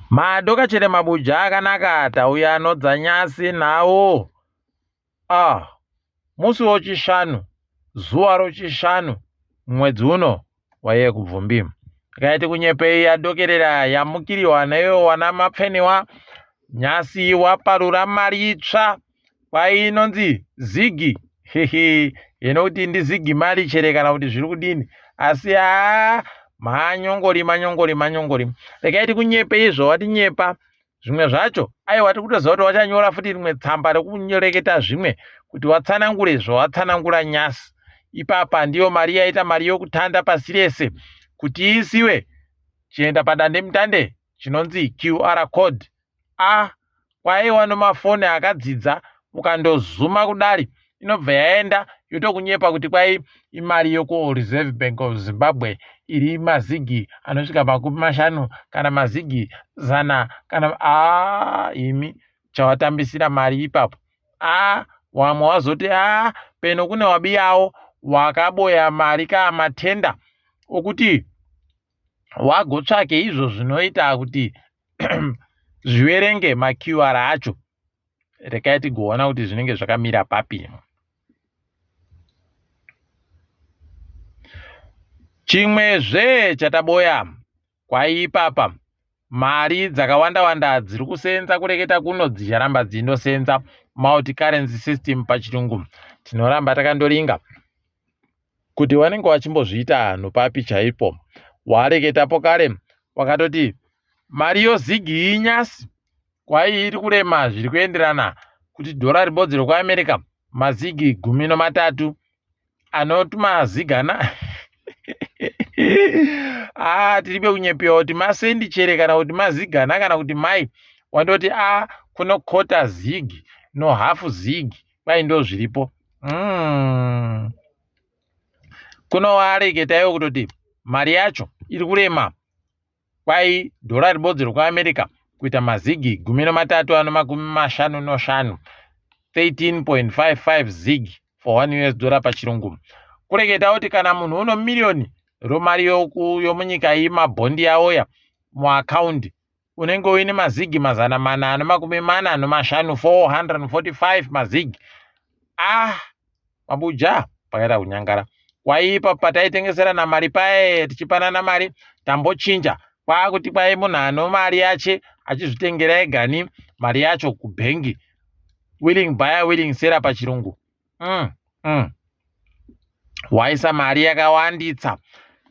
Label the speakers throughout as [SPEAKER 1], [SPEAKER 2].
[SPEAKER 1] Madokachere mabuja akanaka tauya anodza nyasi nawo. Ah, musi wochishanu, zuva rochishanu, mwedzi uno waiye kubvumbi. Kaiti kunyepei yadokerera yamukiriwa naiyo wana mapfeniwa nyasi waparura mari itsva kwai inonzi zigi hehe inokuti ndizigi mari chere kana kuti zviri kudini asi haa manyongori manyongori manyongori regai tikunyepei zvawatinyepa zvimwe zvacho aiwa tiri kutoziva kuti wachanyora futi rimwe tsamba rekureketa zvimwe kuti watsanangure zvawatsanangura nyasi ipapa ndiyo mari yaita mari yokutanda pasi rese kuti iisiwe chienda padandemutande chinonzi qr code a kwaiwa nomafoni akadzidza ukandozuma kudari inobva yaenda yotokunyepa kuti kwai imari yokureserve bank of zimbabwe iri mazigi anosvika 50 kana mazigi 100 kana a imi chawatambisira mari ipapo a wamwe wazoti a peno kune wabiyawo wakaboya mari kamatenda okuti wagotsvake izvo zvinoita kuti zviverenge maqr acho rekai tigoona kuti zvinenge zvakamira papi chimwezve chataboya kwaiipapa mari dzakawanda wanda dziri kusenza kureketa kuno dzicharamba dzinosenza multi currency system pachirungu tinoramba takandoringa kuti vanenge vachimbozviita nopapi chaipo wareketapo kare wakatoti mari yozigi inyasi kwai iri kurema zviri kuenderana kuti dhora ribodzi rekuamerica mazigi 13 anotumazigana ah tiribe kunyepewa kuti masendi chere kana kuti mazigana kana kuti mai wandoti a ah, kuno kota zigi no hafu zigi kwai ndo zviripo mm. kuno wareketaiwo kutoti mari yacho iri kurema kwai dhora ribodzi rekuamerica kuita mazigi 13 ano 55 13.55 zig for 1 us dollar pachirungu kureketa kuti kana munhu uno miriyoni romari yomunyika iyi mabhondi yaoya muakaundi unenge uine mazigi 445 445 mazigi ah mabuja pakaita kunyangara kwaipa pataitengeserana mari paye tichipanana mari tambochinja kwakuti kwai munhu ano mari yache achizvitengera egani mari yacho kubhengi willing buyer willing seller pachirungu mm, mm. waisa mari yakawanditsa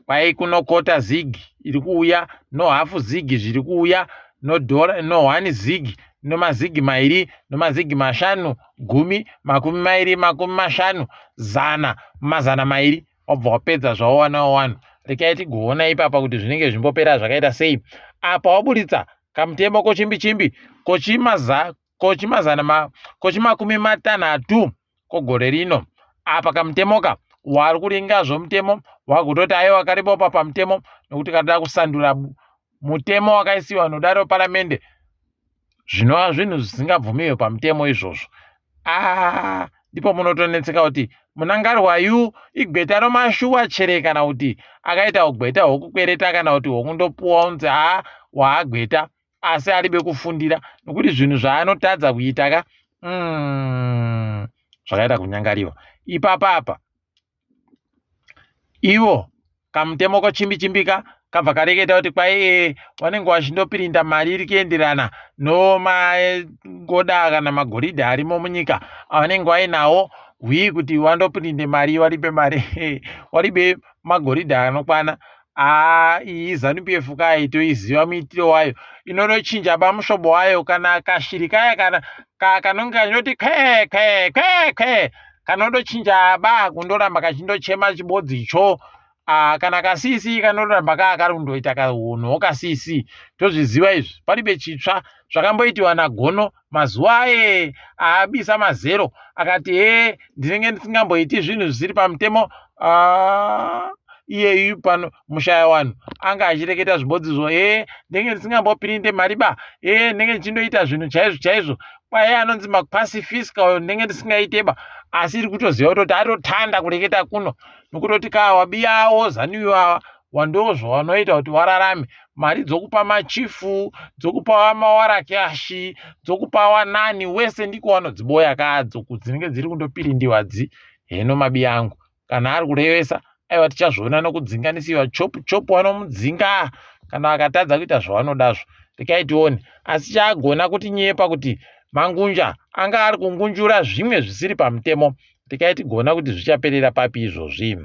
[SPEAKER 1] kwai kunokota zig iri kuuya no hafu zig zviri kuuya no dollar no one zig nomazigi mairi nomazigi 5 10 20 50 100 200 wabva wapedza zvawawanawo wanu rekai tigoona ipapa kuti zvinenge zvimbopera zvakaita sei apa waburitsa kamutemo kochimbi chimbi kochimaza kochimazana ma kochimakumi matanhatu kogore rino apa kamutemoka wari kuringa zvomutemo wakutoti aiwa karibopa pamutemo nokuti kanoda kusandura mutemo wakaisiwa nodaro paramende zvinova zvinhu zvisingabvumiwe pamutemo izvozvo ah ndipo munotonetseka kuti munangarwa yu igweta romashuwa chere kana kuti akaita ugweta hwokukwereta kana kuti hwokundopuwa unzi haa waagweta asi aribe kufundira nokuti zvinhu zvaanotadza kuita ka mm, zvakaita kunyangariwa ipapa apa ivo kamutemo kochimbi chimbika kabva kareketa kuti kwai e vanenge vachindopirinda mari iri kuenderana nomagoda kana magoridhe arimo munyika avanenge vainawo hwii kuti wandopirinde mari waripe mari waripe magoridhe anokwana haa iyi zanu pf kai toiziva muitiro wayo inonochinja bamushobo wayo kana kashiri kaya kana kanonge kachinoti kwe kwe kwe kwe kanondochinja ba kundoramba kachindochema chibodzicho ah, kana kasisi kanoramba kaa kari kundoita kahunhu kasisi tozviziva izvi paribe chitsva zvakamboitiwa nagono mazuva aye aabisa mazero akati he ndinenge ndisingamboiti zvinhu zvisiri pamutemo ah, iyeyu pano mushaya wanhu anga achireketa zvibodzizvo he ndenge ndisingambopirinde mari ba he ndenge ndichindoita zvinhu chaizvo chaizvo kwaye anonzi makwasi fiscal ndenge ndisingaite ba asi iri kutoziva kutoti atotanda kureketa kuno nokutoti kaa wabiyawo zanuyo ava Wandozvawanoita kuti wararame mari dzokupa machifu, dzokupa wamawarakashi, dzokupa wanani wese ndiko wanodziboya kadzo dzinenge dziri kundopirindiwa dzi heno mabi angu. Kana ari kurevesa aiwa tichazviona nokudzinganisiwa chopu chopu wanomudzinga kana akatadza kuita zvawanodazvo rekai tione. Asi chaagona kuti nyepa kuti Mangunja anga ari kungunjura zvimwe zvisiri pamutemo rekai tigona kuti zvichaperera papi izvozvi.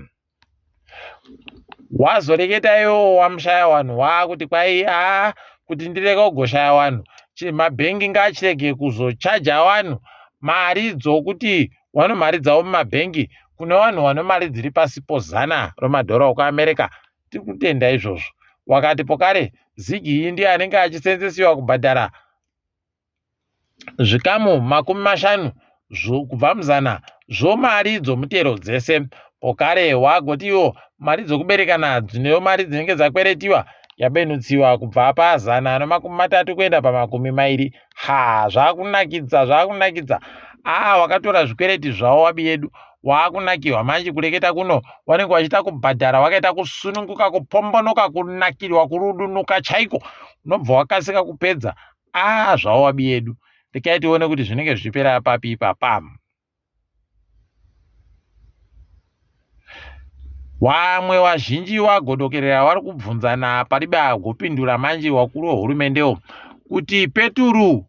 [SPEAKER 1] Wazoreketa iwewo wamushaya wanhu waakuti kwai aa kuti ndirege kugoshaya wanhu mabhengi ngaachirege kuzochaja wanhu mari dzokuti wano mari dzavo mumabhengi kune vanhu vane mari dziri pasi pozana romadhora okuAmerica. Tiri kutenda izvozvo. Wakati pokare zigi iyi ndiye anenge achisenzesiwa kubhadhara zvikamu 50 kubva muzana zvomari dzomutero dzese. Pokare wagoti iwo mari dzokuberekana dzinewo mari dzinenge dzakweretiwa yabenutsiwa kubva pazana nomakumi matatu kuenda pamakumi mairi. Ha, zvakunakidza, zvakunakidza. Aa, wakatora zvikwereti zvavo wabi yedu waakunakirwa manje kureketa kuno wanenge wachiita kubhadhara wakaita kusununguka kupombonoka kunakirwa kurudunuka chaiko unobva wakasika kupedza aa zvavo wabi yedu rekai tione kuti zvinenge zvichipera papi ipapa. Wamwe wazhinji wagodokerera wari kubvunzana paribe agopindura manje wakuru wehurumendewo kuti peturu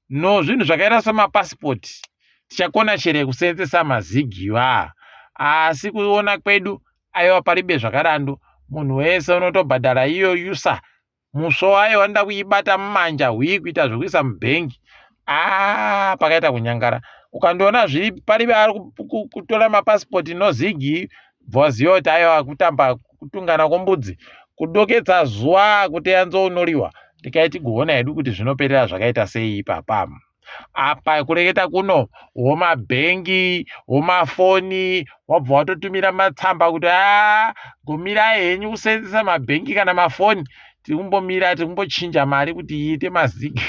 [SPEAKER 1] no zvinhu zvakaita semapasipoti tichakona chere kuseenzesa mazigiva asi kuona kwedu aiwa paribe zvakadando munhu wese unotobhadhara iyo usa Musvo wayo wanoda kuibata mumanja hwii kuita zvekuisa mubhengi aa pakaita kunyangara ukandiona zviri paribe ari kutora mapasipoti nozigi bva waziva kuti aiwa kutamba kutungana kwombudzi kudoketsa zuva kuteya nzou unoriwa ndikai tigoona hedu kuti zvinoperera zvakaita sei ipapa. Apa kureketa kuno womabhengi womafoni wabva watotumira matsamba kuti aa gomirai henyu kuseenzesa mabhengi kana mafoni tiri kumbomira tiri kumbochinja mari kuti iite mazigi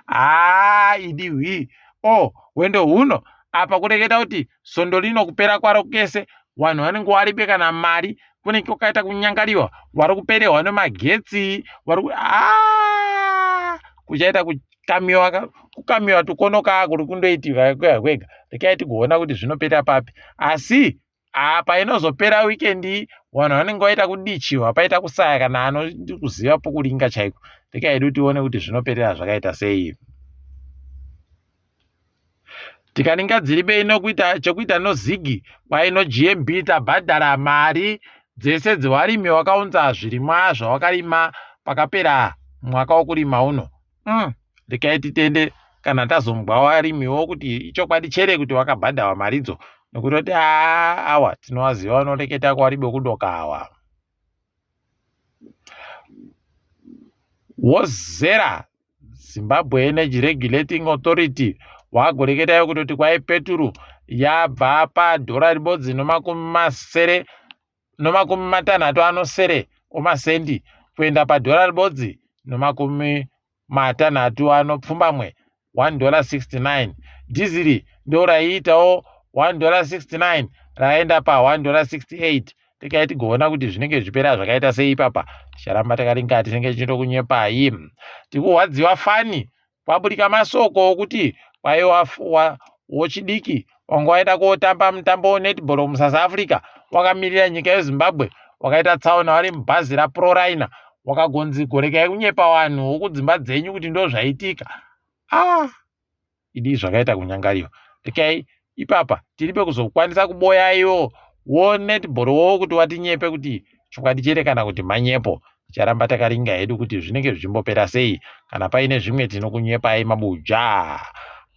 [SPEAKER 1] haa idi hwii o oh, hwendo huno apa kureketa kuti sondo rino kupera kwaro kese vanhu vanenge waribe kana mari kunenge kwakaita kunyangariwa vari kuperehwa nemagetsi vari ah, kuchaita kukamiwa kukamiwa tukonoka kuri kundoitika kwega kwega rekai tigoona kuti zvinopera papi asi apa inozopera weekend vanhu vanenge vaita kudichiwa paita kusaya kana anokuziva pokuringa chaiko rekai hedu tione kuti zvinoperera zvakaita sei Tikaninga dziribe inokuita chekuita nozigi kwaino GMB tabhadhara mari dzese dzewarimi wakaunza zvirimwa zvawakarima pakapera mwaka wokurima uno mm. Rekai titende kana tazombwa warimiwo kuti ichokwadi chere kuti wakabhadhawa maridzo nokutoti aa awa tinowaziva vanoreketa kwaribe kudoka awa. Wozera Zimbabwe Energy Regulating Authority wagoreketayo kutoti kwai peturu yabva padhora ribodzi nomakumi masere nomakumi matanhatu anosere omasendi kuenda padhora ribodzi nomakumi matanhatu anopfumbamwe $1.69 dhiziri ndo raiitawo $1.69 raenda pa $1.68 tikai tigoona kuti zvinenge zvichipera zvakaita sei ipapa ticharamba takaringa tinenge tichitokunyepai tikuhwadziwa fani kwaburika masoko okuti kwaiwa wochidiki wanga waenda kotamba mutambo wenetball musouth africa wakamirira nyika yezimbabwe wakaita tsaona wari mubhazi raproliner wakagonzi gorekai kunyepa vanhu wokudzimba dzenyu kuti ndo zvaitika ah idii zvakaita kunyangariwa rekai ipapa tiri pekuzokwanisa kuboya iwo wo netball wo kuti watinyepe kuti chokwadi chere kana kuti manyepo ticharamba takaringa hedu kuti zvinenge zvichimbopera sei kana paine zvimwe tinokunyepai mabuja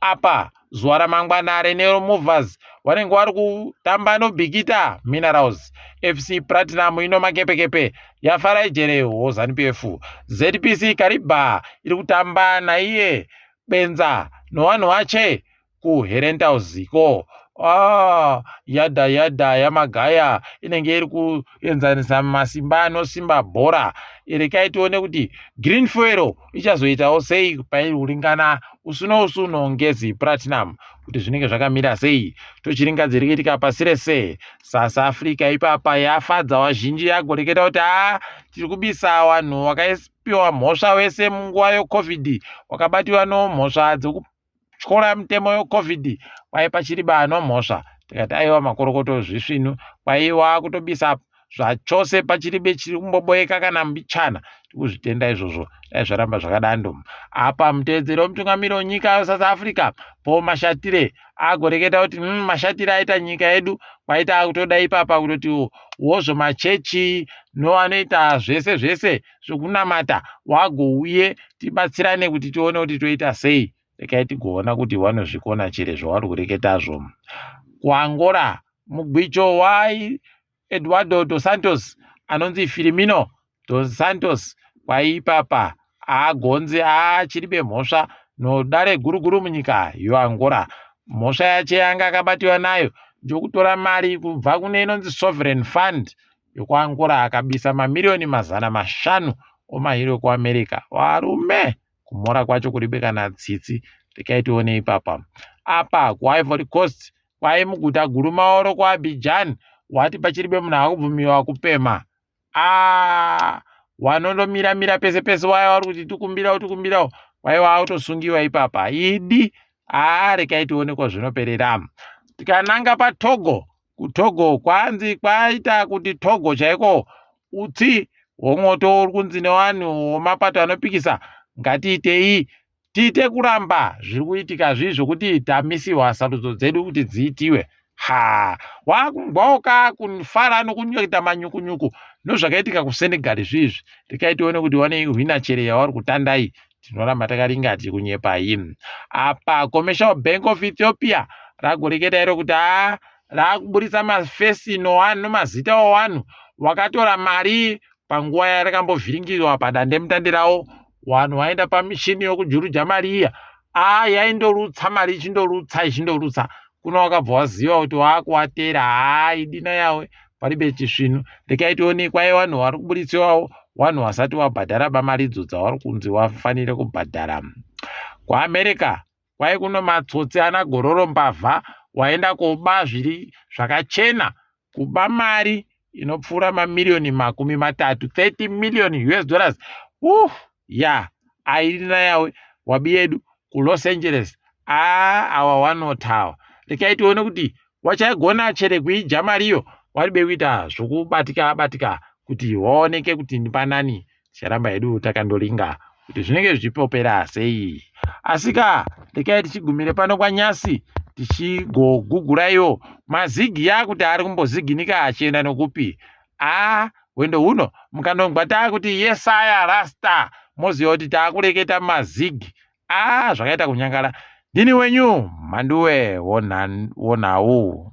[SPEAKER 1] apa zuva ramangwana renero movers vanenge vari kutamba nobikita minerals fc platinum ino makepekepe yafarai jere wozanu pf zpc kariba iri kutamba naiye benza nowanhu wache kuherentals iko. Ah, yadha yadha yamagaya inenge iri kuenzanisa masimba anosimba bhora. Rekai tione kuti Green Fuel ichazoitawo sei pairi kuringana usu nousu noNgezi Platinum kuti zvinenge zvakamira sei. Tochiringa dziri kuitika pasi rese. South Africa ipapa yafadza vazhinji yagoreketa kuti haa tiri kubisa vanhu vakaipiwa mhosva wese munguva yeCovid wakabatiwa nomhosva dzekutyora mitemo yeCovid kwai pachiri bano mhosva tikati aiwa makorokoto zvisvinu kwaiwa kutobisa zvachose pachiribe chiri kumboboeka kana mbichana tikuzvitenda izvozvo dai zvaramba zvakadando apa mutevedzeri wemutungamiri wenyika weSouth Africa Paul Mashatile agoreketa kuti mashatire aita nyika yedu kwaita akutoda ipapa kutoti wozvo machechi noanoita zvese zvese zvekunamata wagouye tibatsirane kuti tione kuti toita sei rekai tigoona kuti wanozvikona chere zvawari kureketazvo kuAngola mugwicho wai Eduardo dos Santos anonzi Firmino dos Santos kwaipapa aagonzi achiribe mhosva nodare guru guru munyika yoAngola mhosva yacho yanga akabatiwa nayo ndokutora mari kubva kune inonzi Sovereign Fund yokuAngola akabisa mamiriyoni 500 omahiro ekuAmerica varume kumora kwacho kuribe kana tsitsi rekai tione ipapa apa kuIvory Coast kwai muguta guru maoro kuAbidjan wati pachiribe munhu akubvumiwa kupema a wanondomira-mira pese pese waya wari kuti tikumbirawo tikumbirawo waiwa autosungiwa ipapa idi aa rekai tione kwazvinoperera tikananga paTogo kuTogo kwanzi kwaita kuti Togo chaiko utsi hwomwoto uri kunzi nevanhu wemapato anopikisa ngatiitei tiite kuramba zviri kuitika zvii zvokuti tamisiwa sarudzo dzedu kuti dziitiwe ha wakungwaoka kufara nokuita manyukunyuku nozvakaitika kuSenegal zviizvi rekai tione kuti wanei hwina chere yavari kutandai tinoramba takaringa tiri kunyepai apa Commercial Bank of Ethiopia ragoreketa iro kuti haa raakuburitsa mafesi nomazita owanhu wakatora mari panguva yarakambovhiringirwa padandemutande rawo vanhu vaenda pamishini yokujuruja mari iya a yaindorutsa mari ichindorutsa ichindorutsa kuno wakabva waziva kuti waakuwatera haa idina yawe paribe chisvinu rekai tione kwai vanhu vari kuburitsewawo vanhu vasati wabhadhara bamaridzo dzavari kunzi wafanire kubhadhara kuAmerica kwai kuno matsotsi ana gororo mbavha waenda koba zviri zvakachena kuba mari inopfuura mamiriyoni 30 30 million US dollars ya airina yawe wabi yedu kuLos Angeles aa awa wanotawa rekai tione kuti wachaigona chere kuija mariyo waribe kuita zvokubatika batika kuti waoneke kuti ndipanani ticharamba hedu takandoringa kuti zvinenge zvichipopera sei asika rekai tichigumire pano kwanyasi tichigoguguraiwo mazigi yakuti ari kumboziginika achienda nokupi a hwendo huno mukandongwa taakuti yesaya rasta moziva kuti taakureketa mazigi a zvakaita kunyangara ndini wenyu Mhanduwe wonhau.